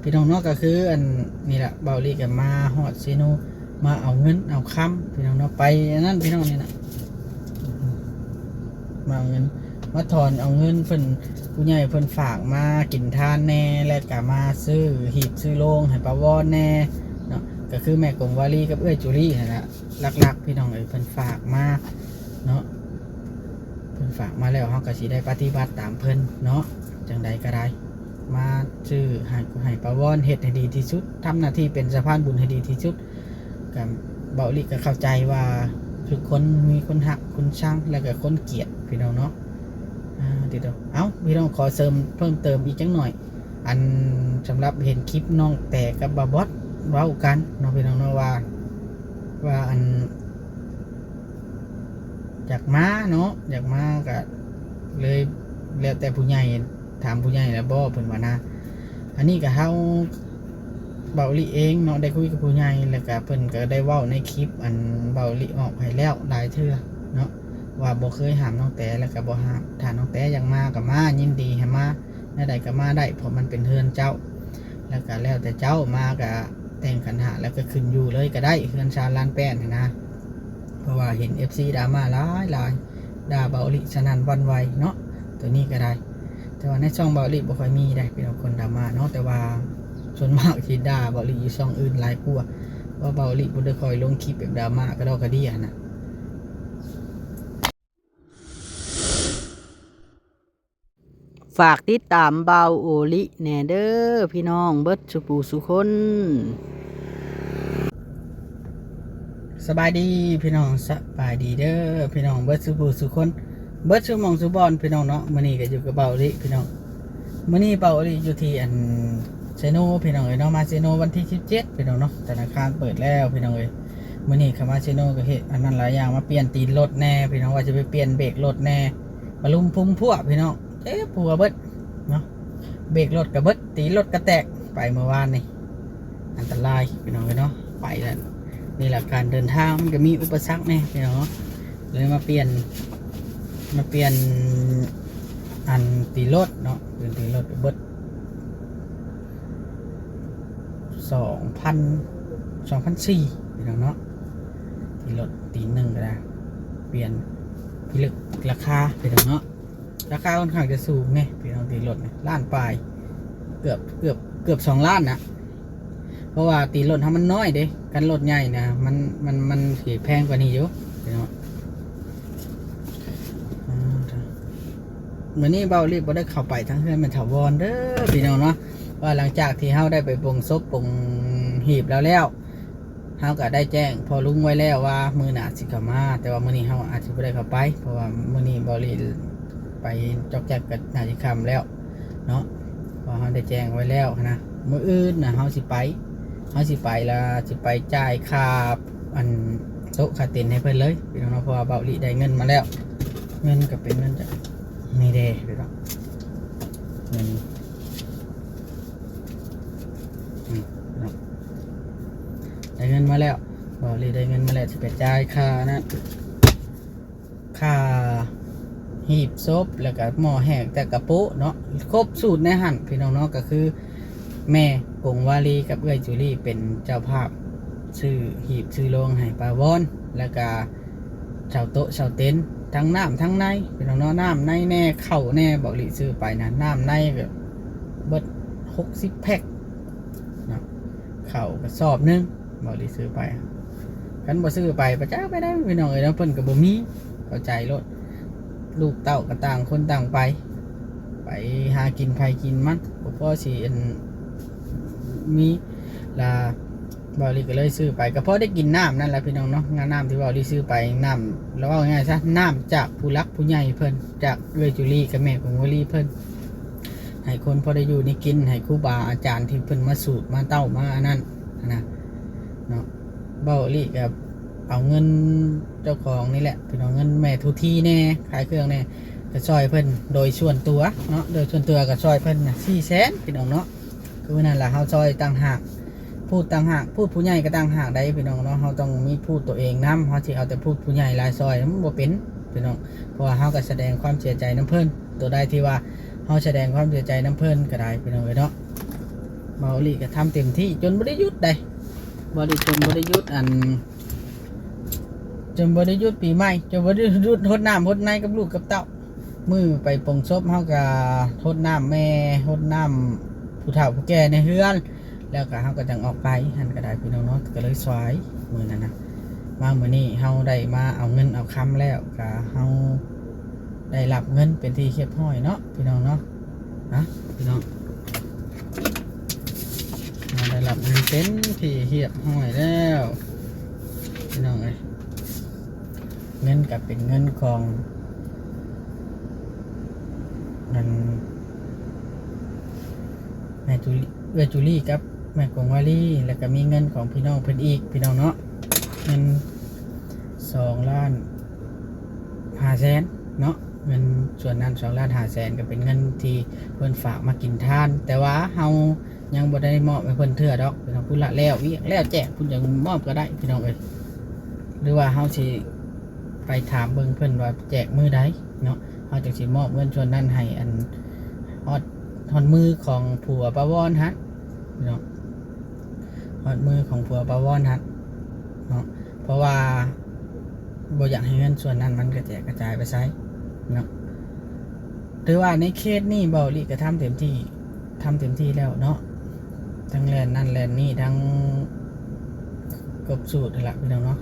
ພີ່ນ້ອງເນາະ ກໍຄືອັນນີ້ລະ ເບົາລີກໍມາຮອດເຊໂນ ມາເອົາເງິນເອົາຄຳ ພີ່ນ້ອງເນາະ ໄປອັນນັ້ນ ພີ່ນ້ອງ ນີ້ນະ ມາເອົາເງິນ ມາຖອນເອົາເງິນເພິ່ນ ຜູ້ໃຫຍ່ເພິ່ນຝາກມາກິນທານແດ່ ແລ້ວກໍມາຊື້ຮີບຊື້ໂລງໃຫ້ປ້າວອນແດ່ເນາະ ກໍຄືແມ່ກົງວາລີກັບເອື້ອຍຈູລີຫັ້ນລະ ຫຼັກໆ ພີ່ນ້ອງເອີຍ ເພິ່ນຝາກມາເນາະ ເພິ່ນຝາກມາແລ້ວ ເຮົາກໍຊິໄດ້ປະຕິບັດຕາມເພິ່ນເນາະ ຈັ່ງໃດກໍໄດ້ ມາຊື້ໃຫ້ ໃຫ້ປ້າວອນເຮັດໃຫ້ດີທີ່ສຸດ ທຳໜ້າທີ່ເປັນສະພານບຸນໃຫ້ດີທີ່ສຸດ ກໍເບົາລີກໍເຂົ້າໃຈວ່າທຸກຄົນມີຄົນຮັກຄົນຊັງ ແລ້ວກໍຄົນກຽດ ພີ່ນ້ອງເນາະ ອ່າ ຕິດຕໍ່ ເອົ້າ ພີ່ນ້ອງ ຂໍເສີມເພີ່ມເຕີມອີກຈັກໜ່ອຍ ອັນ ສຳລັບເຫັນຄລິບນ້ອງແຕກັບບ່າວບອດເວົ້າກັນເນາະ ພີ່ນ້ອງເນາະ ວ່າ ວ່າອັນ ຢາກມາເນາະ ຢາກມາກໍເລີຍແລ້ວແຕ່ຜູ້ໃຫຍ່ ຖາມຜູ້ໃຫຍ່ແລ້ວບໍ ເພິ່ນວ່ານະ ອັນນີ້ກໍເຮົາ ເບົາລີເອງເນາະ ໄດ້ຄຸຍກັບຜູ້ໃຫຍ່ ແລ້ວກໍເພິ່ນກໍໄດ້ເວົ້າໃນຄລິບ ອັນ ເບົາລີອອກໃຫ້ແລ້ວຫຼາຍເທື່ອເນາະ ວ່າບໍ່ເຄີຍຫ້າມນ້ອງແຕ ແລ້ວກໍບໍ່ຫ້າມ ຖ້ານ້ອງແຕຢາກມາກໍມາ ຍິນດີໃຫ້ມາ ແນວໃດກໍມາໄດ້ ເພາະມັນເປັນເຮືອນເຈົ້າ ແລ້ວກໍແລ້ວແຕ່ເຈົ້າ ມາກໍແຕ່ງຂັນຫ້າ ແລ້ວກໍຂຶ້ນຢູ່ເລີຍກໍໄດ້ ເຮືອນຊານລານແປ້ນຫັ້ນນະ ເພາະວ່າເຫັນເອັຟຊີດຣາມາຫຼາຍໆ ດ່າເບົາລີສະໜັ່ນຫວັ່ນໄຫວເນາະ ໂຕນີ້ກໍໄດ້ ແຕ່ວ່າໃນຊ່ອງເບົາລີບໍ່ຄ່ອຍມີໃດ໋ ພີ່ນ້ອງ ຄົນດຣາມາເນາະ ແຕ່ວ່າສ່ວນມາກຊິດ່າເບົາລີຢູ່ຊ່ອງອື່ນຫຼາຍກວ່າ ເພາະວ່າເບົາລີບໍ່ໄດ້ຄ່ອຍລົງຄລິບແບບດຣາມາກະດອກກະເດຍຫັ້ນນະ. ຝາກຕິດຕາມບ່າວໂອລິແດ່ເດີພີ່ນ້ອງເບິດສູ່ຜູ້ສູ່ຄົນ. ສະບາຍດີພີ່ນ້ອງ ສະບາຍດີເດີພີ່ນ້ອງເບິດສູ່ຜູ້ສູ່ຄົນ ເບິດສູ່ໝ່ອງສູ່ບ່ອນພີ່ນ້ອງເນາະ. ມື້ນີ້ກໍຢູ່ກັບບ່າວໂອລິພີ່ນ້ອງ ມື້ນີ້ບ່າວໂອລິຢູ່ທີ່ອັນເຊໂນພີ່ນ້ອງເອີຍເນາະ ມາເຊໂນວັນທີສິບເຈັດພີ່ນ້ອງເນາະ ທະນາຄານເປີດແລ້ວພີ່ນ້ອງເອີຍ. ມື້ນີ້ເຂົ້າມາເຊໂນກໍເຮັດອັນນັ້ນຫຼາຍຢ່າງ ມາປ່ຽນຕີນລົດແດ່ພີ່ນ້ອງ ວ່າຈະໄປປ່ຽນເບຣກລົດແດ່ ປະລຸມພຸມພວກພີ່ນ້ອງ ເຈັບຫົວເບິດເນາະ ເບຣກລົດກະເບິດ ຕີນລົດກະແຕກ ໄປເມື່ອວານນີ້ ອັນຕະລາຍພີ່ນ້ອງເອີຍເນາະ ໄປແລ້ວ. ນີ້ລະການເດີນທາງມັນກະມີອຸປະສັກແດ່ພີ່ນ້ອງເນາະ ເລີຍມາປ່ຽນ ມາປ່ຽນອັນຕີນລົດເນາະ ປ່ຽນຕີນລົດກະເບິດ ສອງພັນ ສອງພັນສີ່ພີ່ນ້ອງເນາະ ຕີນລົດຕີນໜຶ່ງກໍໄດ້ ປ່ຽນພິລຶກລາຄາພີ່ນ້ອງເນາະ ລາຄາຄ່ອນຂ້າງຈະສູງແດ່ພີ່ນ້ອງ ຕີນລົດນີ້ລ້ານປາຍ ເກືອບ ເກືອບ ເກືອບສອງລ້ານນະ ເພາະວ່າຕີນລົດເຮົາມັນນ້ອຍເດ້ ຄັນລົດໃຫຍ່ນະ ມັນ ມັນ ມັນຊິແພງກວ່ານີ້ຢູ່ພີ່ນ້ອງ. ມື້ນີ້ເບົາລີບໍ່ໄດ້ເຂົ້າໄປທາງເຮືອນແມ່ຖາວອນເດີພີ່ນ້ອງເນາະ ວ່າຫຼັງຈາກທີ່ເຮົາໄດ້ໄປປົງສົບປົງຮີບລາວແລ້ວ ເຮົາກໍໄດ້ແຈ້ງພໍ່ລຸງໄວ້ແລ້ວວ່າມື້ໜ້າຊິເຂົ້າມາ ແຕ່ວ່າມື້ນີ້ເຮົາອາດຊິບໍ່ໄດ້ເຂົ້າໄປ ເພາະວ່າມື້ນີ້ເບົາລີໄປຈອກແຈກກໍໜ້າຊິຄ່ຳແລ້ວເນາະ ເພາະເຮົາໄດ້ແຈ້ງໄວ້ແລ້ວຫັ້ນນະ. ມື້ອື່ນນະເຮົາຊິໄປ ເຮົາຊິໄປລະ ຊິໄປຈ່າຍຄ່າ ອັນໂຕະຄ່າເຕັນໃຫ້ເພິ່ນເລີຍພີ່ນ້ອງເນາະ ເພາະວ່າເບົາລີໄດ້ເງິນມາແລ້ວ ເງິນກໍເປັນເງິນຈາກ ນີ້ເດ້ພີ່ນ້ອງ ເງິນ ອືມ ພີ່ນ້ອງ ໄດ້ເງິນມາແລ້ວ ເບົາລີໄດ້ເງິນມາແລ້ວ ຊິໄປຈ່າຍຄ່ານັ້ນ ຄ່າ ຮີບສົບ ແລ້ວກະໝໍ້ແຫ້ງ ແຕ່ກະໂປະເນາະ ຄົບສູດໃນຫັ້ນພີ່ນ້ອງເນາະ ກໍຄືແມ່ກົງວາລີກັບເອື້ອຍຈູລີເປັນເຈົ້າພາບຊື້ຮີບຊື້ໂລງໃຫ້ປ້າວອນ ແລ້ວກະເຊົ່າໂຕະເຊົ່າເຕັນ ທັງນ້ຳທັງໃນພີ່ນ້ອງເນາະ ນ້ຳໃນແດ່ ເຂົ້າແດ່ ເບົາລີຊື້ໄປນະ ນ້ຳໃນກໍເບິດຫົກສິບແພັກເນາະ ເຂົ້າກະສອບໜຶ່ງ ເບົາລີຊື້ໄປ ຄັນບໍ່ຊື້ໄປ ປະຈັກໄປໄດ້ພີ່ນ້ອງເອີຍເນາະ ເພິ່ນກໍບໍ່ມີ ເຂົ້າໃຈໂລດ ລູກເຕົ້າກໍຕ່າງຄົນຕ່າງໄປ ໄປຫາກິນໃຜກິນມັນ ບໍ່ພໍຊິອັນ ມີລະ ເບົາລີກໍເລີຍຊື້ໄປ ກໍພໍໄດ້ກິນນ້ຳນັ້ນລະພີ່ນ້ອງເນາະ ນ້ຳທີ່ເບົາລີຊື້ໄປ ນ້ຳ ລະເວົ້າງ່າຍຊະ ນ້ຳຈາກຜູ້ຫຼັກຜູ້ໃຫຍ່ເພິ່ນ ຈາກເອື້ອຍຈູລີກັບແມ່ກົງວາລີເພິ່ນ ໃຫ້ຄົນພໍໄດ້ຢູ່ໄດ້ກິນ ໃຫ້ຄູບາອາຈານທີ່ເພິ່ນມາສູດມາເຕົ້າມາອັນນັ້ນຫັ້ນນະເນາະ. ເບົາລີກໍເອົາເງິນເຈົ້າຂອງນີ້ແຫຼະ ເພິ່ນເອົາເງິນແມ່ທຸທີແດ່ ຂາຍເຄື່ອງແດ່ ກໍຊ່ອຍເພິ່ນໂດຍສ່ວນຕົວເນາະ ໂດຍສ່ວນຕົວກໍຊ່ອຍເພິ່ນນະສີ່ແສນພີ່ນ້ອງເນາະ. ຄືນັ້ນລະ ເຮົາຊ່ອຍຕ່າງຫາກ ພູດຕ່າງຫາກ ພູດຜູ້ໃຫຍ່ກໍຕ່າງຫາກໄດ໋ພີ່ນ້ອງເນາະ ເຮົາຕ້ອງມີພູດຕົວເອງນຳ ເຮົາຊິເອົາແຕ່ພູດຜູ້ໃຫຍ່ຫຼາຍຊ່ອຍ ມັນບໍ່ເປັນພີ່ນ້ອງ ເພາະວ່າເຮົາກໍສະແດງຄວາມເສຍໃຈນຳເພິ່ນ ຕົວໃດທີ່ວ່າເຮົາສະແດງຄວາມເສຍໃຈນຳເພິ່ນກໍໄດ້ພີ່ນ້ອງເອີຍເນາະ. ເບົາອີ່ຫຼີກໍທຳເຕັມທີ່ຈົນບໍ່ໄດ້ຢຸດໃດ ບໍ່ໄດ້ ຈົນບໍ່ໄດ້ຢຸດ ອັນ ຈົນບໍ່ໄດ້ຢຸດປີໃໝ່ ຈົນບໍ່ໄດ້ຢຸດຫົດນ້ຳຫົດໃນກັບລູກກັບເຕົ້າ. ມື້ໄປປົງສົບເຮົາກໍຫົດນ້ຳແມ່ ຫົດນ້ຳຜູ້ເຖົ້າຜູ້ແກ່ໃນເຮືອນ ແລ້ວກໍເຮົາກໍຈັ່ງອອກໄປຫັ້ນກໍໄດ້ພີ່ນ້ອງເນາະ. ກໍເລີຍສວາຍມື້ນັ້ນນະ ມາມື້ນີ້ເຮົາໄດ້ມາເອົາເງິນເອົາຄຳແລ້ວ ກໍເຮົາໄດ້ຮັບເງິນເປັນທີ່ຮຽບຮ້ອຍເນາະພີ່ນ້ອງເນາະ. ນະພີ່ນ້ອງ ເຮົາໄດ້ຮັບເງິນເປັນທີ່ຮຽບຮ້ອຍແລ້ວພີ່ນ້ອງເອີຍ. ເງິນກໍເປັນເງິນຂອງ ອັນ ແມ່ຈູລີ ເອື້ອຍຈູລີກັບແມ່ກົງວາລີ ແລ້ວກໍມີເງິນຂອງພີ່ນ້ອງເພິ່ນອີກພີ່ນ້ອງເນາະ ເງິນສອງລ້ານຫ້າແສນເນາະ. ເງິນສ່ວນນັ້ນສອງລ້ານຫ້າແສນ ກໍເປັນເງິນທີ່ເພິ່ນຝາກມາກິນທານ ແຕ່ວ່າເຮົາ ຍັງບໍ່ໄດ້ມອບໃຫ້ເພິ່ນເທື່ອດອກພີ່ນ້ອງ. ພຸ້ນລະແລ້ວວຽກແລ້ວແຈກ ພຸ້ນຈັ່ງມອບກໍໄດ້ພີ່ນ້ອງເອີຍ ຫຼືວ່າເຮົາຊິໄປຖາມເບິ່ງເພິ່ນວ່າແຈກມື້ໃດເນາະ ເຮົາຈັ່ງຊິມອບເງິນສ່ວນນັ້ນໃຫ້ ອັນ ຮອດ ຮອດມືຂອງຜົວປ້າວອນຫັ້ນເນາະ ຮອດມືຂອງຜົວປ້າວອນຫັ້ນເນາະ. ເພາະວ່າບໍ່ຢາກໃຫ້ເງິນສ່ວນນັ້ນມັນກະແຈກກະຈາຍໄປໃສເນາະ. ຖືວ່າໃນເຄສນີ້ເບົາອີ່ຫຼີກະທຳເຕັມທີ່ ທຳເຕັມທີ່ແລ້ວເນາະ ທັງແລ່ນນັ້ນແລ່ນນີ້ ທັງຄົບສູດຫັ້ນລະພີ່ນ້ອງເນາະ.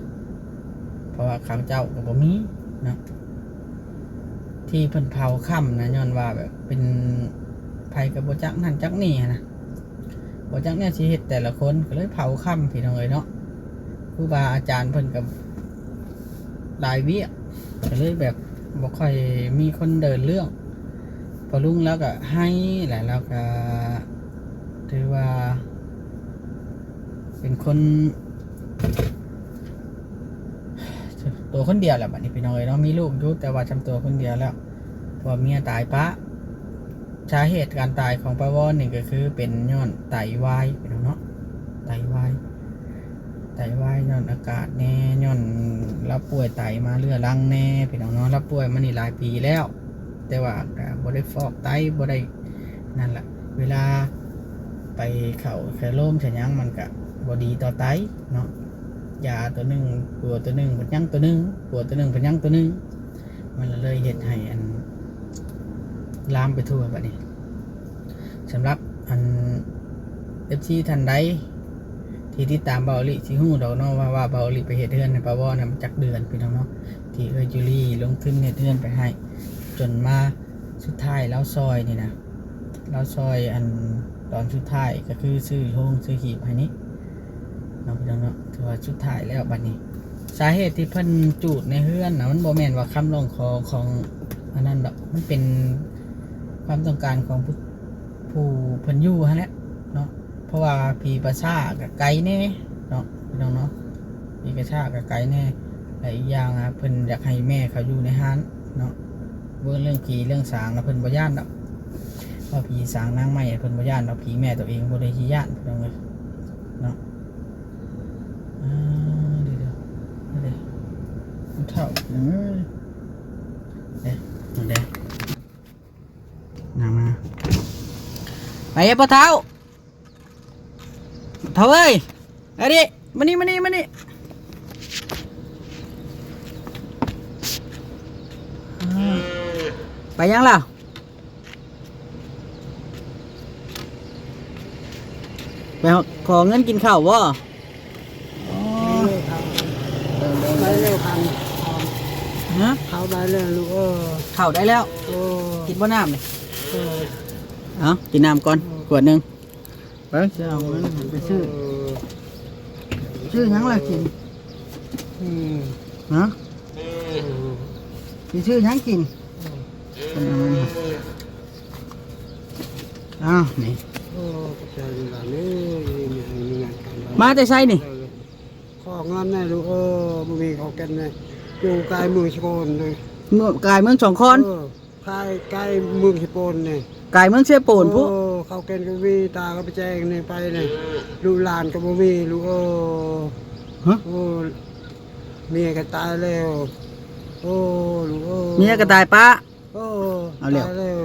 ເພາະວ່າເຂົາເຈົ້າກໍບໍ່ມີເນາະ ທີ່ເພິ່ນເຜົາຄ່ຳນະ ຍ້ອນວ່າແບບເປັນ ໃຜກໍບໍ່ຈັກນັ້ນຈັກນີ້ຫັ້ນນະ ບໍ່ຈັກແນວຊິເຮັດ ແຕ່ລະຄົນກໍເລີຍເຜົາຄ່ຳພີ່ນ້ອງເອີຍເນາະ. ຄູບາອາຈານເພິ່ນກໍຫຼາຍວຽກ ກໍເລີຍແບບບໍ່ຄ່ອຍມີຄົນເດີນເລື່ອງ. ພໍ່ລຸງລາວກໍໄຫ້ ແລະລາວກໍຖືວ່າເປັນຄົນ ຕົວຄົນດຽວແຫຼະບັດນີ້ພີ່ນ້ອງເອີຍເນາະ. ມີລູກຢູ່ ແຕ່ວ່າຈຳຕົວຄົນດຽວແລ້ວ ເພາະວ່າເມຍຕາຍປະ. ສາເຫດການຕາຍຂອງປ້າວອນນີ້ກໍຄືເປັນຍ້ອນໄຕວາຍພີ່ນ້ອງເນາະ ໄຕວາຍ ໄຕວາຍຍ້ອນອາກາດແດ່ ຍ້ອນລາວປ່ວຍໄຕມາເຮື້ອລັງແດ່ພີ່ນ້ອງເນາະ. ລາວປ່ວຍມານີ້ຫຼາຍປີແລ້ວ ແຕ່ວ່າກໍບໍ່ໄດ້ຟອກໄຕ ບໍ່ໄດ້ນັ້ນລະ ເວລາໄປເຂົ້າໄປໂລມໃສ່ຫຍັງ ມັນກະບໍ່ດີຕໍ່ໄຕເນາະ. ຢາຕົວໜຶ່ງ ປົວຕົວໜຶ່ງ ເພິ່ນຍັງຕົວໜຶ່ງ ປົວຕົວໜຶ່ງ ເພິ່ນຍັງຕົວໜຶ່ງ ມັນລະເລີຍເຮັດໃຫ້ອັນລາມໄປທົ່ວບັດນີ້. ສຳລັບອັນ ເອັຟຊີ ທ່ານໃດທີ່ຕິດຕາມເບົາອີ່ຫຼີຊິຮູ້ດອກເນາະ ວ່າ ວ່າເບົາອີ່ຫຼີໄປເຮັດເຮືອນໃຫ້ປ້າວອນນະ ມັນຈັກເດືອນພີ່ນ້ອງເນາະ ທີ່ເອື້ອຍຈູລີລົງທຶນເຮັດເຮືອນໄປໃຫ້ ຈົນມາສຸດທ້າຍລາວຊ່ອຍນີ້ນະ ລາວຊ່ອຍອັນຕອນສຸດທ້າຍກໍຄືຊື້ໂຮງຊື້ຫີບໃຫ້ນີ້ເນາະ ພີ່ນ້ອງເນາະ. ຖືວ່າສຸດທ້າຍແລ້ວບັດນີ້ ສາເຫດທີ່ເພິ່ນຈູດໃນເຮືອນນະ ມັນບໍ່ແມ່ນວ່າຄຳຮ້ອງຂໍຂອງອັນນັ້ນດອກ ມັນເປັນຄວາມຕ້ອງການຂອງຜູ້ ຜູ້ເພິ່ນຢູ່ຫັ້ນແຫຼະເນາະ. ເພາະວ່າຜີປ່າຊ້າກໍໄກແດ່ເນາະ ພີ່ນ້ອງເນາະ ຜີປ່າຊ້າກໍໄກແດ່ ແລະ ອີກຢ່າງນະ ເພິ່ນຢາກໃຫ້ແມ່ເຂົາຢູ່ໃນຮ້ານເນາະ. ເລື່ອງ ເລື່ອງຜີເລື່ອງສາງນະ ເພິ່ນບໍ່ຢ້ານດອກ ເພາະຜີສາງນາງໄມ້ເພິ່ນບໍ່ຢ້ານດອກ ຜີແມ່ຕົວເອງບໍ່ໄດ້ຂີ້ຢ້ານ ພີ່ນ້ອງເອີຍເນາະ. ອ່າ ດຽວໆ ດຽວ ຜູ້ເຖົ້າ ເອີ ເດ້ ເດ້ ນາງມາ ໄປເອີ ພໍ່ເຖົ້າ ເຖົ້າເອີຍ ອາດິ ມານີ້ ມານີ້ ມານີ້ ໄປຫຍັງລະ? ໄປຂໍເງິນກິນເຂົ້າບໍ່? ອໍ ໄດ້ແລ້ວ ໄດ້ແລ້ວ ໄດ້ແລ້ວ ໄດ້ແລ້ວ ໄດ້ແລ້ວ ລູກເອີຍ ຮະ? ເຂົ້າໄດ້ແລ້ວລູກເອີຍ ເຂົ້າໄດ້ແລ້ວ ເອີ ກິນບໍ່ນ້ຳນີ້? ເອີ ເອົາ ກິນນ້ຳກ່ອນ ເອີ ຂວດໜຶ່ງ ໄປ ຊິເອົາເງິນໄປຊື້ ເອີ ຊື້ຫຍັງລະກິນ? ອືມ ຮະ? ເອີ ຊິຊື້ຫຍັງກິນ? ເອີ ເພິ່ນເອົາເງິນໃຫ້ ອ້າວ ນີ້ ໂອ້ ຂອບໃຈຫຼາຍໆເດີ ມີ ມີງານການ ມາແຕ່ໃສນີ້? ຂໍເງິນແດ່ລູກເອີຍ ບໍ່ມີເຂົ້າກິນແດ່ ຢູ່ກາຍເມືອງສະກອນເດີ ເມືອງ ກາຍເມືອງສອງຄອນ ເອີ ກາຍ ກາຍເມືອງເຊໂປນນີ້ ກາຍເມືອງເຊໂປນພຸ້ນ ເອີ ເຂົ້າກິນກໍມີ ຕາກໍໄປແຈ້ງນີ້ໄປນີ້ ລູກຫຼານກໍບໍ່ມີລູກເອີຍ ຮະ? ໂອ້ ເມຍກໍຕາຍແລ້ວ ໂອ້ ລູກເອີຍ ເມຍກໍຕາຍປະ ໂອ້ ເອົາແລ້ວ ຕາຍແລ້ວ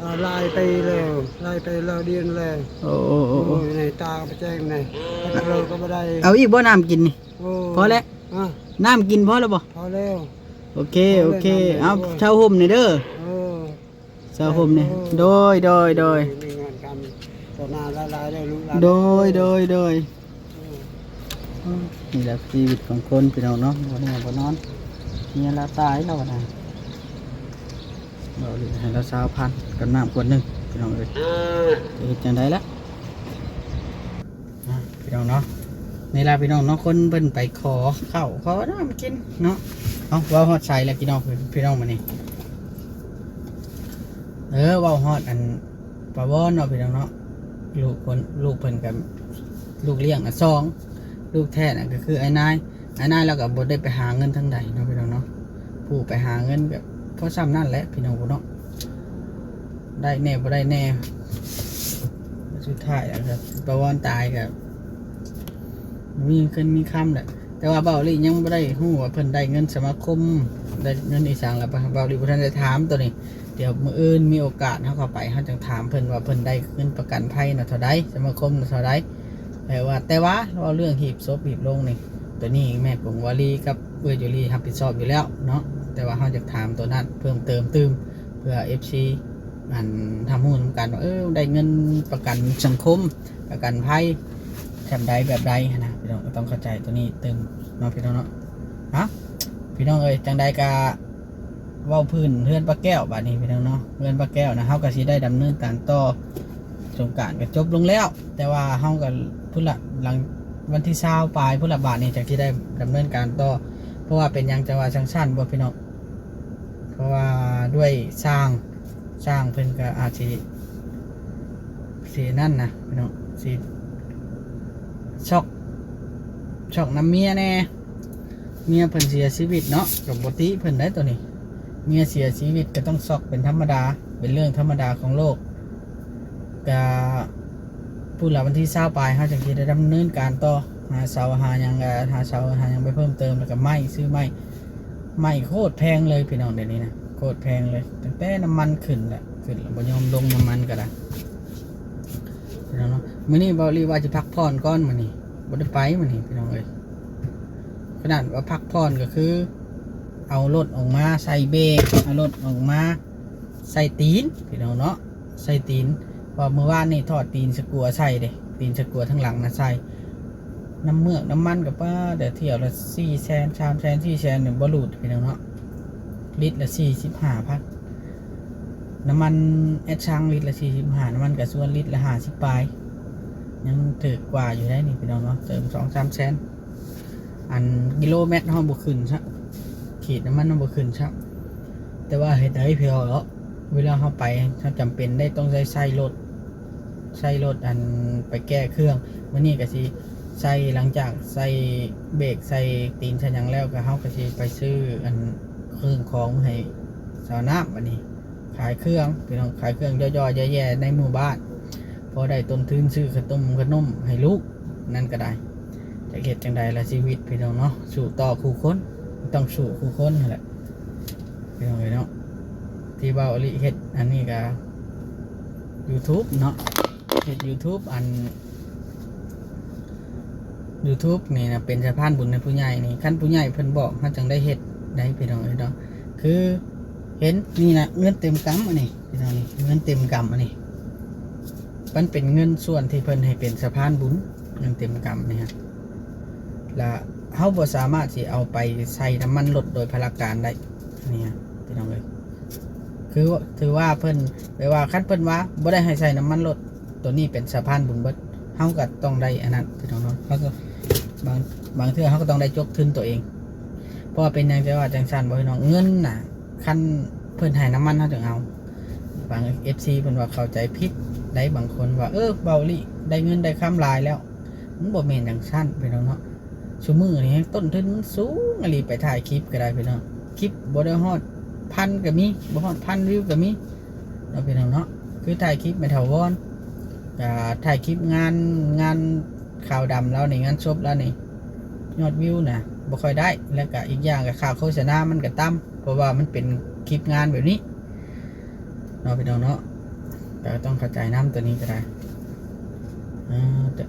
ອ່າ ຫຼາຍປີແລ້ວ ຫຼາຍປີແລ້ວ ດຽນແລ້ວ. ໂອ້ ໂອ້ ໂອ້ ໂອ້ ໂອ້ຍ ໃນຕາກໍບໍ່ແຈ້ງ ໃນເລີກໍບໍ່ໄດ້. ເອົາອີກບໍ່ ນ້ຳກິນນີ້? ໂອ້ ພໍແລ້ວ. ຮະ? ນ້ຳກິນພໍແລ້ວບໍ່? ພໍແລ້ວ. ໂອເຄ ພໍແລ້ວ ໂອເຄ ນ້ຳແລ້ວ. ເອົາ ໂອ້ຍ ເຊົ່າຮົ່ມແດ່ເດີ. ເອີ ເຊົ່າຮົ່ມແດ່. ໂອ້ ໂດຍ ໂດຍ ໂດຍ. ມີງານການຕໍ່ໜ້າຫຼາຍໆເດີລູກຫຼານ. ໂດຍ ໂດຍ ໂດຍ. ເອີ ນີ້ແຫຼະຊີວິດຂອງຄົນພີ່ນ້ອງເນາະ ບໍ່ແນ່ບໍ່ນອນ ເມຍລາວຕາຍແລ້ວນະ ເວົ້າເລື່ອງໃຫ້ລາວຊາວພັນກັບນ້ຳຂວດໜຶ່ງພີ່ນ້ອງເອີຍ ຈະເຮັດຈັ່ງໃດລະ ອ່າ ພີ່ນ້ອງເນາະ. ນີ້ລະພີ່ນ້ອງເນາະ ຄົນເພິ່ນໄປຂໍເຂົ້າຂໍນ້ຳກິນເນາະ. ເອົ້າ ເວົ້າຮອດໃສລະພີ່ນ້ອງ ພີ່ນ້ອງ ມື້ນີ້ ເອີ ເວົ້າຮອດອັນ ປາວອນເນາະພີ່ນ້ອງເນາະ ລູກຄົນ ລູກເພິ່ນກໍ ລູກລ້ຽງນະສອງ ລູກແທ້ນະກໍຄືອ້າຍນາຍ. ອ້າຍນາຍລາວກໍບໍ່ໄດ້ໄປຫາເງິນທາງໃດເນາະພີ່ນ້ອງເນາະ ຜູ້ໄປຫາເງິນກໍພໍຊ່ຳນັ້ນແຫຼະພີ່ນ້ອງເນາະ ໄດ້ແດ່ບໍ່ໄດ້ແດ່. ສຸດທ້າຍລະກໍປາວອນຕາຍກໍ ມີເງິນມີຄຳແຫຼະ ແຕ່ວ່າເບົາລີຍັງບໍ່ໄດ້ຮູ້ວ່າເພິ່ນໄດ້ເງິນສະມາຄົມ ໄດ້ເງິນອີ່ສັງລະ ເບົາລີບໍ່ທັນໄດ້ຖາມໂຕນີ້. ດຽວມື້ອື່ນມີໂອກາດເຮົາເຂົ້າໄປ ເຮົາຈັ່ງຖາມເພິ່ນວ່າເພິ່ນໄດ້ເງິນປະກັນໄພນະເທົ່າໃດ ສະມາຄົມນະເທົ່າໃດ. ແຕ່ວ່າ ແຕ່ວ່າເວົ້າເລື່ອງຮີບສົບຮີບໂລງນີ້ ໂຕນີ້ແມ່ກົງວາລີກັບເອື້ອຍຈູລີຮັບຜິດຊອບຢູ່ແລ້ວເນາະ ແຕ່ວ່າເຮົາຢາກຖາມໂຕນັ້ນເພີ່ມເຕີມຕື່ມ ເພື່ອເອັຟຊີ ອັນ ຮັບຮູ້ນຳກັນວ່າ ເອີ ໄດ້ເງິນປະກັນສັງຄົມ ປະກັນໄພ ແບບໃດແບບໃດຫັ້ນນະ ພີ່ນ້ອງກໍຕ້ອງເຂົ້າໃຈໂຕນີ້ຕື່ມເນາະ ພີ່ນ້ອງເນາະ. ເອົ້າ ພີ່ນ້ອງເອີຍ ຈັ່ງໃດກໍເວົ້າພື້ນເຮືອນປ້າແກ້ວບາດນີ້ພີ່ນ້ອງເນາະ ເຮືອນປ້າແກ້ວນະ ເຮົາກໍຊິໄດ້ດຳເນີນການຕໍ່ ສົງການກໍຈົບລົງແລ້ວ ແຕ່ວ່າເຮົາກໍພຸ້ນລະ ຫຼັງວັນທີຊາວປາຍພຸ້ນລະ ບາດນີ້ຈັ່ງຊິໄດ້ດຳເນີນການຕໍ່. ເພາະວ່າເປັນຫຍັງຈັ່ງວ່າຈັ່ງຊັ້ນບໍ່ພີ່ນ້ອງ ເພາະວ່າດ້ວຍຊ່າງ ຊ່າງເພິ່ນກໍອາດຊິ ຊິນັ້ນນະພີ່ນ້ອງ ຊິຊັອກ ຊັອກນຳເມຍແດ່ ເມຍເພິ່ນເສຍຊີວິດເນາະ ກໍບໍ່ຕິເພິ່ນໄດ໋ໂຕນີ້ ເມຍເສຍຊີວິດກໍຕ້ອງຊັອກເປັນທຳມະດາ ເປັນເລື່ອງທຳມະດາຂອງໂລກ. ກະພຸ້ນລະ ວັນທີຊາວປາຍ ເຮົາຈັ່ງຊິໄດ້ດຳເນີນການຕໍ່ ຫາເສົາຫາຫຍັງ ກະຫາເສົາຫາຫຍັງໄປເພີ່ມເຕີມ ແລ້ວກະໄມ້ ຊື້ໄມ້ ໄມ້ໂຄດແພງເລີຍພີ່ນ້ອງ ດຽວນີ້ນະ ໂຄດແພງເລີຍ ຕັ້ງແຕ່ນ້ຳມັນຂຶ້ນລະ ຂຶ້ນລະ ບໍ່ຍອມລົງ ນ້ຳມັນກໍໄດ້ພີ່ນ້ອງເນາະ. ມື້ນີ້ເບົາລີວ່າຊິພັກຜ່ອນກ່ອນ ມື້ນີ້ບໍ່ໄດ້ໄປ ມື້ນີ້ພີ່ນ້ອງເອີຍ ຂະໜາດວ່າພັກຜ່ອນກໍຄື ເອົາລົດອອກມາໃສ່ເບຣກ ເອົາລົດອອກມາໃສ່ຕີນພີ່ນ້ອງເນາະ ໃສ່ຕີນ ເພາະມື້ວານນີ້ຖອດຕີນສະກົວໃສ່ເດ້ ຕີນສະກົວທາງຫຼັງນະໃສ່ ນ້ຳເມືອກນ້ຳມັນກໍປາ ແຕ່ຖ້ຽວລະສີ່ແສນ ສາມແສນ ສີ່ແສນ ນີ້ບໍ່ຫຼຸດພີ່ນ້ອງເນາະ ລິດລະສີ່ສິບຫ້າພັນ ນ້ຳມັນແອັດຊັງລິດລະສີ່ສິບຫ້າ ນ້ຳມັນກາຊວນລິດລະຫ້າສິບປາຍ ຍັງຖືກກວ່າຢູ່ໄດ໋ນີ້ພີ່ນ້ອງເນາະ ເຕີມສອງສາມແສນ ອັນກິໂລແມັດເຮົາບໍ່ຂຶ້ນຊ້ຳ ຂີດນ້ຳມັນເຮົາບໍ່ຂຶ້ນຊ້ຳ ແຕ່ວ່າເຮັດໃດພີ່ນ້ອງເນາະ ເວລາເຮົາໄປ ເຮົາຈຳເປັນໄດ້ຕ້ອງໄດ້ໃຊ້ລົດ ໃຊ້ລົດ ອັນ ໄປແກ້ເຄື່ອງ ມື້ນີ້ກໍຊິໃສ່ ຫຼັງຈາກໃສ່ເບຣກ ໃສ່ຕີນ ໃສ່ຫຍັງແລ້ວ ກໍເຮົາກໍຊິໄປຊື້ ອັນ ເຄື່ອງຂອງໃຫ້ສາວນ້ຳ ບັດນີ້ ຂາຍເຄື່ອງ ພີ່ນ້ອງ ຂາຍເຄື່ອງຫຍໍ້ໆແຍ່ໆໃນໝູ່ບ້ານ ພໍໄດ້ຕົ້ນທຶນຊື້ຂະໜົມ ຂະໜົມໃຫ້ລູກ ນັ້ນກໍໄດ້ ຈັກເຮັດຈັ່ງໃດລະຊີວິດພີ່ນ້ອງເນາະ ສູ້ຕໍ່ຄູ່ຄົນ ຕ້ອງສູ້ຄູ່ຄົນຫັ້ນແຫຼະ ພີ່ນ້ອງເອີຍເນາະ. ທີ່ເວົ້າອີ່ຫຼີ ເຮັດອັນນີ້ກໍຢູທູບເນາະ ເຮັດຢູທູບ ອັນ ຢູທູບນີ້ນະ ເປັນສະພານບຸນໃຫ້ຜູ້ໃຫຍ່ນີ້ ຄັນຜູ້ໃຫຍ່ເພິ່ນບອກ ເຮົາຈັ່ງໄດ້ເຮັດໄດ໋ພີ່ນ້ອງເອີຍເນາະ. ຄືເຫັນນີ້ນະ ເງິນເຕັມກຳອັນນີ້ພີ່ນ້ອງ ນີ້ເງິນເຕັມກຳອັນນີ້ ມັນເປັນເງິນສ່ວນທີ່ເພິ່ນໃຫ້ເປັນສະພານບຸນ ເງິນເຕັມກຳນີ້ຮະ ລະເຮົາບໍ່ສາມາດຊິເອົາໄປໃສ່ນ້ຳມັນລົດໂດຍພາລະການໄດ້ ນີ້ຮະ ພີ່ນ້ອງເອີຍ ຄື ຖືວ່າເພິ່ນ ແປວ່າຄັນເພິ່ນວ່າບໍ່ໄດ້ໃຫ້ໃສ່ນ້ຳມັນລົດ ໂຕນີ້ເປັນສະພານບຸນເບິດ ເຮົາກໍຕ້ອງໄດ້ອັນນັ້ນພີ່ນ້ອງເນາະ ເຮົາກໍ ບາງ ບາງເທື່ອເຮົາກໍຕ້ອງໄດ້ຈົກທຶນໂຕເອງ ເພາະວ່າເປັນຫຍັງຈັ່ງວ່າຈັ່ງຊັ້ນບໍ່ພີ່ນ້ອງ ເງິນນະ ຄັນເພິ່ນໃຫ້ນ້ຳມັນເຮົາຈຶ່ງເອົາ. ບາງເອັຟຊີເພິ່ນວ່າເຂົ້າໃຈຜິດໄດ໋ ບາງຄົນວ່າ ເອີ ເບົາລີໄດ້ເງິນໄດ້ຄຳຫຼາຍແລ້ວ ມັນບໍ່ແມ່ນຈັ່ງຊັ້ນພີ່ນ້ອງເນາະ. ຊຸມື້ນີ້ແຮງຕົ້ນທຶນມັນສູງອີ່ຫຼີ ໄປຖ່າຍຄລິບກໍໄດ້ພີ່ນ້ອງ ຄລິບບໍ່ໄດ້ຮອດພັນກໍມີ ບໍ່ຮອດພັນວິວກໍມີເນາະພີ່ນ້ອງເນາະ. ຄືຖ່າຍຄລິບແມ່ຖາວອນ ກະຖ່າຍຄລິບງານ ງານຂາວດຳລາວນີ້ ງານສົບລາວນີ້ ຍອດວິວນະບໍ່ຄ່ອຍໄດ້ ແລ້ວກະອີກຢ່າງກະຄ່າໂຄສະນາມັນກະຕ່ຳ ເພາະວ່າມັນເປັນຄລິບງານແບບນີ້ ເນາະພີ່ນ້ອງເນາະ. ກໍຕ້ອງເຂົ້າໃຈນຳໂຕນີ້ກໍໄດ້. ເອີ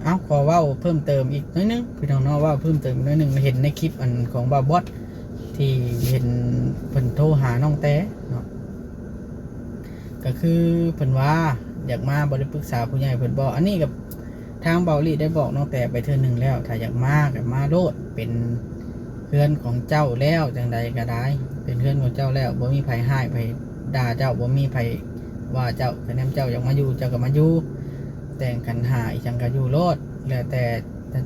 ເອົາ ຂໍເວົ້າເພີ່ມເຕີມອີກໜ້ອຍໜຶ່ງ ພີ່ນ້ອງເນາະ, ເວົ້າເພີ່ມເຕີມອີກໜ້ອຍໜຶ່ງ. ເຫັນໃນຄລິບອັນຂອງບ່າວບອດ ທີ່ເຫັນເພິ່ນໂທຫານ້ອງແຕເນາະ, ກໍຄືເພິ່ນວ່າຢາກມາ ບໍ່ໄດ້ປຶກສາຜູ້ໃຫຍ່ເພິ່ນບໍ? ອັນນີ້ກໍ ທາງເບົາອີ່ຫຼີໄດ້ບອກນ້ອງແຕໄປເທື່ອໜຶ່ງແລ້ວ, ຖ້າຢາກມາກໍມາໂລດ, ເປັນເຮືອນຂອງເຈົ້າແລ້ວ, ຈັ່ງໃດກໍໄດ້ ເປັນເຮືອນຂອງເຈົ້າແລ້ວ, ບໍ່ມີໃຜຮ້າຍໃຜດ່າເຈົ້າ, ບໍ່ມີໃຜວ່າເຈົ້າ, ຄັນແມ່ນເຈົ້າຢາກມາຢູ່ ເຈົ້າກໍມາຢູ່, ແຕ່ງຂັນຫ້າອີ່ຫຍັງກໍຢູ່ໂລດ, ແລ້ວແຕ່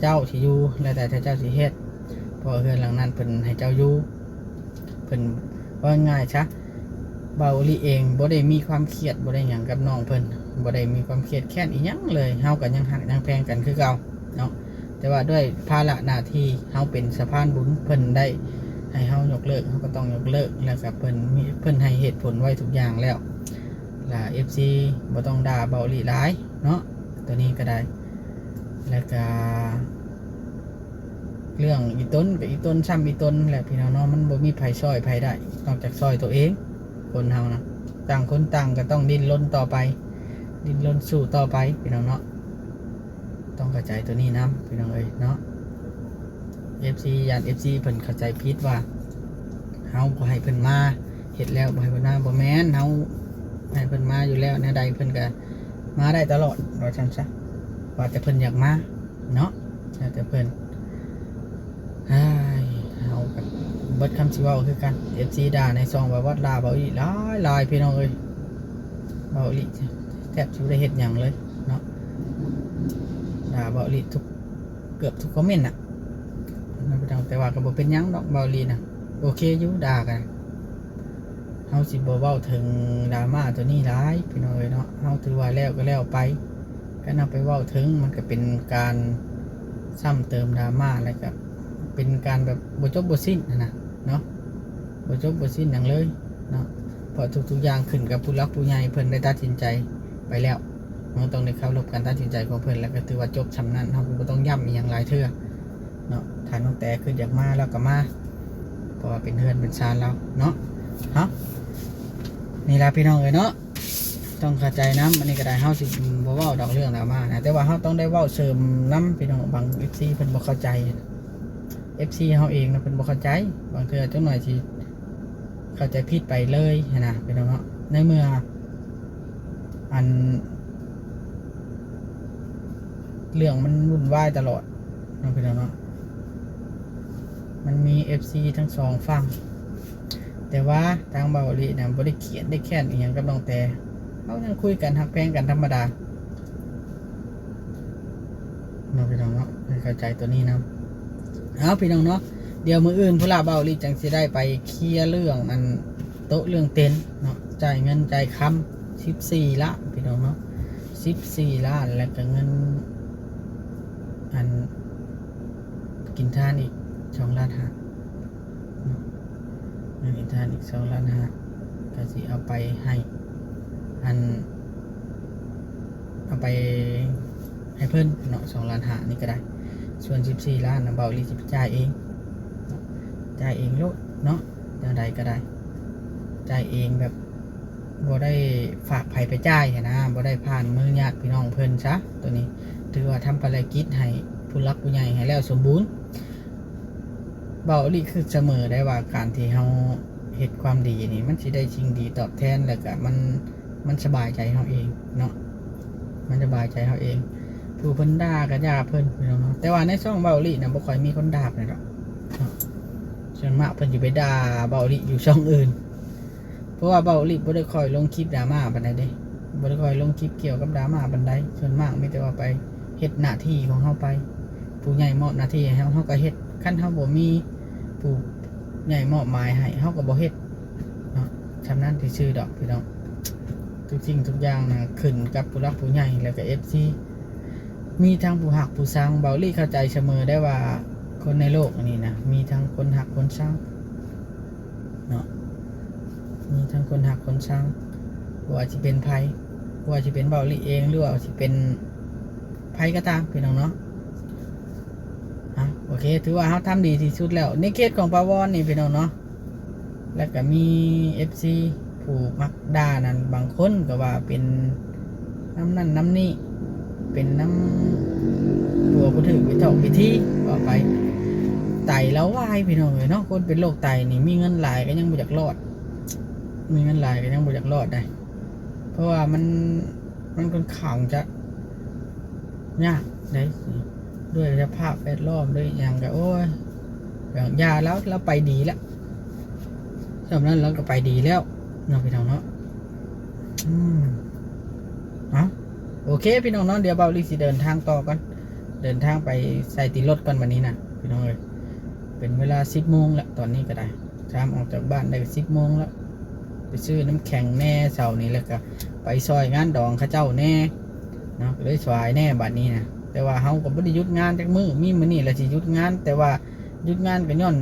ເຈົ້າຊິຢູ່, ແລ້ວແຕ່ເຈົ້າຊິເຮັດ, ເພາະເຮືອນຫຼັງນັ້ນເພິ່ນໃຫ້ເຈົ້າຢູ່. ເພິ່ນ ເວົ້າງ່າຍຊະ ເບົາອີ່ຫຼີເອງບໍ່ໄດ້ມີຄວາມຄຽດ ບໍ່ໄດ້ຫຍັງກັບນ້ອງເພິ່ນ, ບໍ່ໄດ້ມີຄວາມຄຽດແຄ້ນອີ່ຫຍັງເລີຍ, ເຮົາກໍຍັງຮັກຍັງແພງກັນຄືເກົ່າເນາະ. ແຕ່ວ່າດ້ວຍພາລະໜ້າທີ່ ເຮົາເປັນສະພານບຸນ, ເພິ່ນໄດ້ໃຫ້ເຮົາຍົກເລີກ ເຮົາກໍຕ້ອງຍົກເລີກ, ແລ້ວກໍເພິ່ນມີ ເພິ່ນໃຫ້ເຫດຜົນໄວ້ທຸກຢ່າງແລ້ວ, ລະເອັຟຊີບໍ່ຕ້ອງດ່າເບົາອີ່ຫຼີຫຼາຍເນາະ, ໂຕນີ້ກໍໄດ້. ແລ້ວກໍ ເລື່ອງອີ່ຕົນກໍອີ່ຕົນຊ້ຳອີ່ຕົນແຫຼະ ພີ່ນ້ອງເນາະ, ມັນບໍ່ມີໃຜຊ່ອຍໃຜໄດ້ ນອກຈາກຊ່ອຍຕົວເອງ. ຄົນເຮົານະ ຕ່າງຄົນຕ່າງກໍຕ້ອງດີ້ນລົນຕໍ່ໄປ, ດີ້ນລົນສູ້ຕໍ່ໄປ ພີ່ນ້ອງເນາະ, ຕ້ອງເຂົ້າໃຈຕົວນີ້ນຳ ພີ່ນ້ອງເອີຍເນາະ. ເອັຟຊີ ຢ້ານເອັຟຊີເພິ່ນເຂົ້າໃຈຜິດວ່າເຮົາບໍ່ໃຫ້ເພິ່ນມາ, ເຮັດແລ້ວບໍ່ໃຫ້ເພິ່ນມາ, ບໍ່ແມ່ນ, ເຮົາໃຫ້ເພິ່ນມາຢູ່ແລ້ວ, ແນວໃດເພິ່ນກໍມາໄດ້ຕະຫຼອດ ວ່າຊັ້ນຊະ, ວ່າແຕ່ເພິ່ນຢາກມາ. ເນາະ ແລ້ວແຕ່ເພິ່ນ. ເຮົາກໍເບິດຄຳຊິເວົ້າຄືກັນ, ເອັຟຊີດ່າໃນຊ່ອງວ່າວັດລາເບົາອີ່ຫຼີຫຼາຍໆ ພີ່ນ້ອງເອີຍ, ເບົາອີ່ຫຼີແທບຊິບໍ່ໄດ້ເຮັດຫຍັງເລີຍເນາະ, ດ່າເບົາອີ່ຫຼີທຸກ ເກືອບທຸກຄອມເມັນນະ ພີ່ນ້ອງ. ແຕ່ວ່າກໍບໍ່ເປັນຫຍັງດອກ ເບົາອີ່ຫຼີນະ, ໂອເຄຢູ່ ດ່າກັນ. ເຮົາຊິບໍ່ເວົ້າເຖິງດຣາມາໂຕນີ້ຫຼາຍ ພີ່ນ້ອງເອີຍເນາະ, ເຮົາຖືວ່າແລ້ວກໍແລ້ວໄປ. ຄັນເຮົາໄປເວົ້າເຖິງ ມັນກໍເປັນການຊ້ຳເຕີມດຣາມາ ແລ້ວກໍເປັນການແບບບໍ່ຈົບບໍ່ສິ້ນຫັ້ນນະເນາະ, ບໍ່ຈົບບໍ່ສິ້ນຫຍັງເລີຍເນາະ, ເພາະທຸກໆຢ່າງຂຶ້ນກັບຜູ້ຫຼັກຜູ້ໃຫຍ່ເພິ່ນໄດ້ຕັດສິນໃຈໄປແລ້ວ. ເຮົາຕ້ອງໄດ້ເຄົາລົບການຕັດສິນໃຈຂອງເພິ່ນ ແລ້ວກໍຖືວ່າຈົບສ່ຳນັ້ນ, ເຮົາກໍບໍ່ຕ້ອງຢ້ຳອີ່ຫຍັງຫຼາຍເທື່ອເນາະ. ຖ້ານ້ອງແຕຄິດຢາກມາ ລາວກໍມາ, ເພາະວ່າເປັນເຮືອນເປັນຊານລາວເນາະ. ເອົ້າ ນີ້ລະ ພີ່ນ້ອງເອີຍເນາະ, ຕ້ອງເຂົ້າໃຈນຳ. ອັນນີ້ກໍໄດ້ ເຮົາຊິບໍ່ເວົ້າດອກເລື່ອງດຣາມານະ, ແຕ່ວ່າເຮົາຕ້ອງໄດ້ເວົ້າເສີມນຳ ພີ່ນ້ອງ. ບາງເອັຟຊີເພິ່ນບໍ່ເຂົ້າໃຈ, ເອັຟຊີເຮົາເອງນະ ເພິ່ນບໍ່ເຂົ້າໃຈ, ບາງເທື່ອຈັກໜ້ອຍຊິ ເຂົ້າໃຈຜິດໄປເລີຍຫັ້ນນະ ພີ່ນ້ອງເນາະ. ໃນເມື່ອອັນເລື່ອງມັນວຸ່ນວາຍຕະຫຼອດເນາະ ພີ່ນ້ອງເນາະ, ມັນມີເອັຟຊີທັງສອງຝັ່ງ, ແຕ່ວ່າທາງເບົາອີ່ຫຼີນະ ບໍ່ໄດ້ຄຽດໄດ້ແຄ້ນອີ່ຫຍັງກັບນ້ອງແຕ, ເຮົາຍັງຄຸຍກັນ ຮັກແພງກັນທຳມະດາ ເນາະ ພີ່ນ້ອງເນາະ, ໃຫ້ເຂົ້າໃຈຕົວນີ້ນຳ. ເອົາ ພີ່ນ້ອງເນາະ, ດຽວມື້ອື່ນພຸ້ນລະ ເບົາອີ່ຫຼີຈັ່ງຊິໄດ້ໄປເຄຍເລື່ອງອັນໂຕະເລື່ອງເຕັນເນາະ, ຈ່າຍເງິນຈ່າຍຄຳສິບສີ່ລ້ານ ພີ່ນ້ອງເນາະ, ສິບສີ່ລ້ານ ແລ້ວກໍເງິນອັນກິນທານອີກສອງລ້ານຫ້າ ເນາະ, ເງິນກິນທານອີກສອງລ້ານຫ້າ ກໍຊິເອົາໄປໃຫ້ ອັນ ເອົາໄປໃຫ້ເພິ່ນເນາະ ສອງລ້ານຫ້ານີ້ກໍໄດ້. ສ່ວນສິບສີ່ລ້ານນະ ເບົາອີ່ຫຼີຊິໄປຈ່າຍເອງເນາະ, ຈ່າຍເອງໂລດເນາະ, ແນວໃດກໍໄດ້ ຈ່າຍເອງແບບບໍ່ໄດ້ຝາກໃຜໄປຈ່າຍຫັ້ນນະ, ບໍ່ໄດ້ຜ່ານມືຍາດພີ່ນ້ອງເພິ່ນຊະ. ໂຕນີ້ຖືວ່າທຳພາລະກິດໃຫ້ຜູ້ຫຼັກຜູ້ໃຫຍ່ໃຫ້ແລ້ວສົມບູນ. ເບົາອີ່ຫຼີຄິດສະເໝີໄດ້ວ່າ ການທີ່ເຮົາເຮັດຄວາມດີນີ້ ມັນຊິໄດ້ສິ່ງດີຕອບແທນ, ແລ້ວກະມັນ ມັນສະບາຍໃຈເຮົາເອງເນາະ, ມັນສະບາຍໃຈເຮົາເອງ. ຜູ້ເພິ່ນດ່າກະຢ່າເພິ່ນ ພີ່ນ້ອງເນາະ, ແຕ່ວ່າໃນຊ່ອງເບົາອີ່ຫຼີນະ ບໍ່ຄ່ອຍມີຄົນດ່າປານໃດດອກເນາະ, ສ່ວນມາກເພິ່ນຊິໄປດ່າເບົາອີ່ຫຼີຢູ່ຊ່ອງອື່ນ. ເພາະວ່າເບົາອີ່ຫຼີບໍ່ໄດ້ຄ່ອຍລົງຄລິບດຣາມາປານໃດເດ້, ບໍ່ໄດ້ຄ່ອຍລົງຄລິບກ່ຽວກັບດຣາມາປານໃດ, ສ່ວນມາກມີແຕ່ວ່າໄປເຮັດໜ້າທີ່ຂອງເຮົາໄປ, ຜູ້ໃຫຍ່ມອບໜ້າທີ່ໃຫ້ເຮົາ ເຮົາກໍເຮັດ, ຄັນເຮົາບໍ່ມີຜູ້ໃຫຍ່ມອບໝາຍໃຫ້ ເຮົາກໍບໍ່ເຮັດເນາະ, ສ່ຳນັ້ນຊື່ໆດອກພີ່ນ້ອງ. ທຸກສິ່ງທຸກຢ່າງນະຂຶ້ນກັບຜູ້ຫຼັກຜູ້ໃຫຍ່ ແລ້ວກໍເອັຟຊີ, ມີທັງຜູ້ຮັກຜູ້ຊັງ. ເບົາອີ່ຫຼີເຂົ້າໃຈສະເໝີໄດ້ວ່າ ຄົນໃນໂລກອັນນີ້ນະ ມີທັງຄົນຮັກຄົນຊັງ ເນາະ, ມີທັງຄົນຮັກຄົນຊັງ, ບໍ່ວ່າຊິເປັນໃຜ, ບໍ່ວ່າຊິເປັນເບົາອີ່ຫຼີເອງ ຫຼືວ່າຊິເປັນໃຜກໍຕາມ ພີ່ນ້ອງເນາະ. ເອົາ ໂອເຄ ຖືວ່າເຮົາທຳດີທີ່ສຸດແລ້ວ ໃນເຂດຂອງປາວອນນີ້ ພີ່ນ້ອງເນາະ. ແລ້ວກໍມີເອັຟຊີຜູ້ມັກດ່ານັ້ນ ບາງຄົນກໍວ່າເປັນ ນຳນັ້ນນຳນີ້ ເປັນນຳຕົວບໍ່ຖືກວິຖອກວິທີ ວ່າໄປ ໄຕລາວວາຍ ພີ່ນ້ອງເອີຍເນາະ. ຄົນເປັນໂລກໄຕນີ້ ມີເງິນຫຼາຍກໍຍັງບໍ່ຢາກລອດ ມີເງິນຫຼາຍກໍຍັງບໍ່ຢາກລອດໄດ໋ ເພາະວ່າມັນ ມັນຄ່ອນຂ້າງຈະຍາກໄດ໋ ດ້ວຍສະພາບແວດລ້ອມ ດ້ວຍຫຍັງກໍ ໂອ້ຍ ຢ່າລາວ ລາວໄປດີແລ້ວ ສ່ຳນັ້ນລາວກໍໄປດີແລ້ວເນາະ ພີ່ນ້ອງເນາະ. ອືມ ເອົາ ໂອເຄ ພີ່ນ້ອງເນາະ ດຽວເບົາລີຊິເດີນທາງຕໍ່ກ່ອນ ເດີນທາງໄປໃສ່ຕີນລົດກ່ອນບັດນີ້ນະ ພີ່ນ້ອງເອີຍ. ເປັນເວລາສິບໂມງແລ້ວ ຕອນນີ້ກໍໄດ້ ຕາມອອກຈາກບ້ານໄດ້ສິບໂມງແລ້ວ ໄປຊື້ນ້ຳແຂງແດ່ເຊົ້ານີ້ ແລ້ວກໍໄປຊ່ອຍງານດອງເຂົາເຈົ້າແດ່ເນາະ ກໍເລີຍສາຍແດ່ບັດນີ້ນະ. ແຕ່ວ່າເຮົາກໍບໍ່ໄດ້ຢຸດງານຈັກມື້ ມີມື້ນີ້ລະຊິຢຸດງານ ແຕ່ວ່າຢຸດງານກໍຍ້ອນ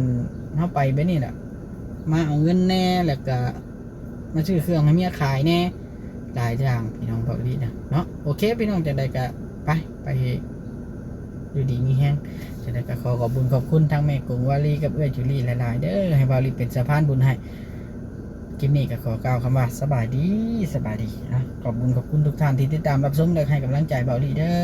ເຮົາໄປແບບນີ້ລະ ມາເອົາເງິນແດ່ ແລ້ວກໍມາຊື້ເຄື່ອງໃຫ້ເມຍຂາຍແດ່ ຫຼາຍຢ່າງ ພີ່ນ້ອງເບົາລີນະເນາະ. ໂອເຄ ພີ່ນ້ອງ ຈັ່ງໃດກໍໄປ ໄປຢູ່ດີມີແຮງ. ຈັ່ງໃດກໍຂໍຂອບບຸນຂອບຄຸນທັງແມ່ກົງວາລີກັບເອື້ອຍຈູລີຫຼາຍໆເດີ ໃຫ້ເບົາລີເປັນສະພານບຸນໃຫ້. ຄລິບນີ້ກໍຂໍກ່າວຄຳວ່າສະບາຍດີ ສະບາຍດີ. ອາ ຂອບບຸນຂອບຄຸນທຸກທ່ານທີ່ຕິດຕາມຮັບຊົມ ແລະ ໃຫ້ກຳລັງໃຈເບົາລີເດີ.